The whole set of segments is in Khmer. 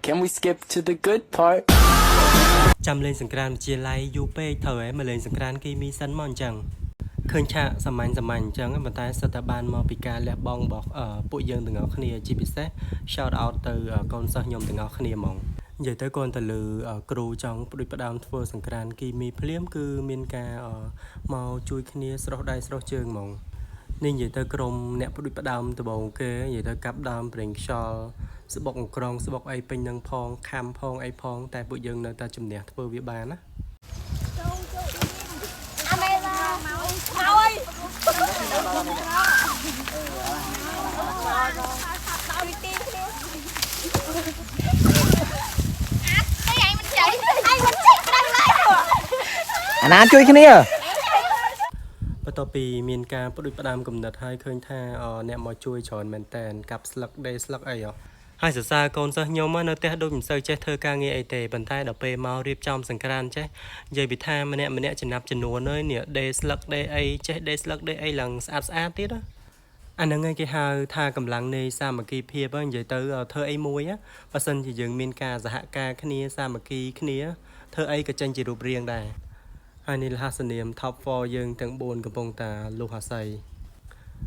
Can we skip to the good part? ចាំលេងសង្ក្រានវិទ្យាល័យយូរពេកត្រូវហ៎មកលេងសង្ក្រានគីមីសិនមកអញ្ចឹងឃើញឆាកសាមញ្ញសាមញ្ញអញ្ចឹងប៉ុន្តែសិតតែបានមកពីការលះបង់របស់អឺពួកយើងទាំងអស់គ្នាជាពិសេស shout out ទៅកូនសិស្សខ្ញុំទាំងអស់គ្នាហ្មងនិយាយទៅគាត់ទៅលើគ្រូចង់ផ្ដួចផ្ដើមធ្វើសង្ក្រានគីមីភ្លាមគឺមានការមកជួយគ្នាស្រោះដៃស្រោះជើងហ្មងនេះនិយាយទៅក្រុមអ្នកផ្ដួចផ្ដើមដំបូងគេនិយាយទៅកាប់ដើមប្រេងខ្យល់ស្បុកអង្ក្រងស្បុកអីពេញនឹងផងខំផងអីផងតែពួកយើងនៅតែជំនះធ្វើវាបានណា អាមេមកមកអើយដល់ទីគ្នាអាទេឯងមិនចេះឯងមិនចេះដឹងឡើយ អាណាជួយគ្នា បន្ទាប់ពីមានការផ្ដួចផ្ដើមគំនិតហើយឃើញថាអ្នកមកជួយច្រើនមែនតែនកាប់ស្លឹកដេស្លឹកអីហ៎ហើយសរសើរកូនសិស្សខ្ញុំនៅផ្ទះដូចមិនសូវចេះធ្វើការងារអីទេប៉ុន្តែដល់ពេលមករៀបចំសង្ក្រានចេះនិយាយពីថាម្នាក់ម្នាក់ចំណាប់ចំនួនហើយនេះដេស្លឹកដេអីចេះដេស្លឹកដេអីឡើងស្អាតស្អាតទៀតណាអាហ្នឹងឯងគេហៅថាកម្លាំងនៃសាមគ្គីភាពហ្នឹងនិយាយទៅធ្វើអីមួយបើសិនជាយើងមានការសហការគ្នាសាមគ្គីគ្នាធ្វើអីក៏ចេញជារូបរាងដែរ ហើយនេះលហសនាម top 4យើងទាំង4កំពុងតាលុះអាស័យ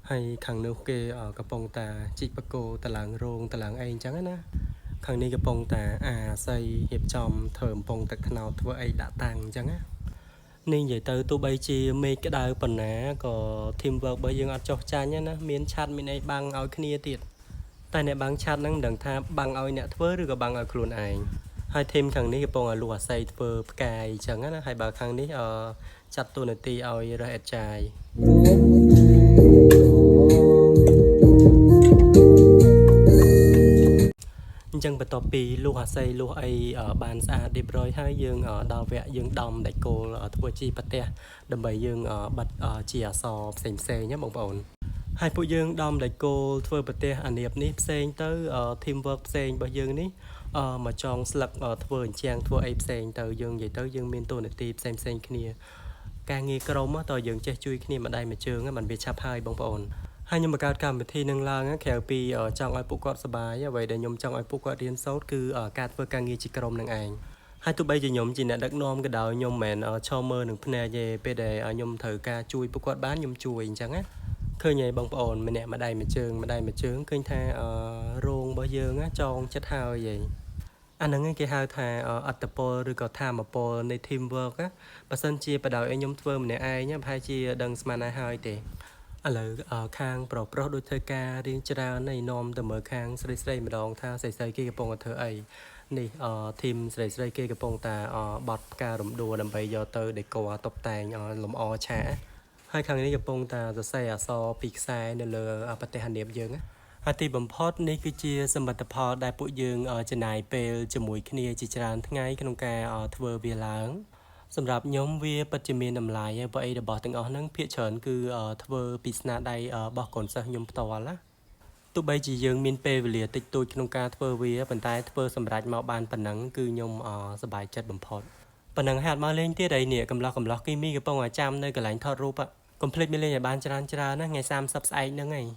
ហើយខាងនោះគេកំពុងតាជីកបកោតឡើងរោងតឡើងអីអញ្ចឹងណាខាងនេះកំពុងតាអាស័យរៀបចំធ្វើកំពុងទឹកថ្នោតធ្វើអីដាក់តាំងអញ្ចឹងណានេះនិយាយទៅទោះបីជាមេឃក្តៅប៉ុណ្ណាក៏ team work របស់យើងអត់ចុះចាញ់ណាមានឆាត់មានអីបាំងឲ្យគ្នាទៀតតែអ្នកបាំងឆាត់ហ្នឹងមិនដឹងថាបាំងឲ្យអ្នកធ្វើឬក៏បាំងឲ្យខ្លួនឯងហើយ team ខាងនេះកំពុងឲ្យលួសអាស័យធ្វើផ្កាយអញ្ចឹងណាហើយបើខាងនេះអឺចាត់តួនាទីឲ្យរើសអេតចាយអញ្ចឹងបន្ទាប់ពីលួសអាស័យលួសអីបានស្អាតរៀបរយហើយយើងដល់វគ្គយើងដំដែកគោលធ្វើជាប្រទេសដើម្បីយើងបិទជាអក្សរផ្សេងផ្សេងណាបងប្អូនហើយពួកយើងដំដែកគោលធ្វើប្រទេសអានៀបនេះផ្សេងទៅ team work ផ្សេងរបស់យើងនេះអឺមកចងស្លឹកធ្វើអញ្ចឹងធ្វើអីផ្សេងទៅយើងនិយាយទៅយើងមានតួនាទីផ្សេងផ្សេងគ្នាការងារក្រុមតើយើងចេះជួយគ្នាម្ដាយមួយជើងมันវាឆាប់ហើយបងប្អូនហើយខ្ញុំបង្កើតកម្មវិធីនឹងឡើងក្រៅពីចង់ឲ្យពួកគាត់សប្បាយអ្វីដែលខ្ញុំចង់ឲ្យពួកគាត់រៀនសូត្រគឺការធ្វើការងារជាក្រុមនឹងឯងហើយទោះបីជាខ្ញុំជាអ្នកដឹកនាំក៏ដោយខ្ញុំមិនមែនឈរមើលនឹងភ្នែកទេពេលដែលខ្ញុំត្រូវការជួយពួកគាត់បានខ្ញុំជួយអញ្ចឹងណាឃើញហើយបងប្អូនម្នាក់ម្ដាយមួយជើងម្ដាយមួយជើងឃើញថារោងរបស់យើងចងចិត្តហើយឯងអាហ្នឹងឯងគេហៅថាអត្តពលឬក៏ធម៌ពលនៃ team work ណាបើសិនជាបដ ாய் ឲ្យខ្ញុំធ្វើម្នាក់ឯងប្រហែលជាដឹងស្មានណាហើយទេឥឡូវខាងប្រុសប្រុសដូចធ្វើការរៀងច្រើនហើយនាំទៅមើលខាងស្រីស្រីម្ដងថាស្រីស្រីគេកំពុងតែធ្វើអីនេះអ team ស្រីស្រីគេកំពុងតែបត់ផ្ការំដួលដើម្បីយកទៅដេកតុបតែងលម្អឆាកហើយខាងនេះកំពុងតែសរសេរអក្សរពីខ្សែនៅលើប្រទេសហានៀបយើងណាហើយទីបំផុតនេះគឺជាសមិទ្ធផលដែលពួកយើងចំណាយពេលជាមួយគ្នាជាច្រើនថ្ងៃក្នុងការធ្វើវាឡើងសម្រាប់ខ្ញុំវាពិតជាមានតម្លៃហើយព្រោះអីរបស់ទាំងអស់ហ្នឹងភាគច្រើនគឺធ្វើពីស្នាដៃរបស់កូនសិស្សខ្ញុំផ្ទាល់ណាទោះបីជាយើងមានពេលវេលាតិចតួចក្នុងការធ្វើវាប៉ុន្តែធ្វើសម្រេចមកបានប៉ុណ្ណឹងគឺខ្ញុំសប្បាយចិត្តបំផុតប៉ុណ្ណឹងហាត់មកលេងទៀតអីនេះកំឡោះកំឡោះគីមីកំពុងតែចាំនៅកន្លែងថតរូបកុំភ្លេចមានលេងឲ្យបានច្រើនច្រើនណាថ្ងៃ30ស្អែកហ្នឹងឯង។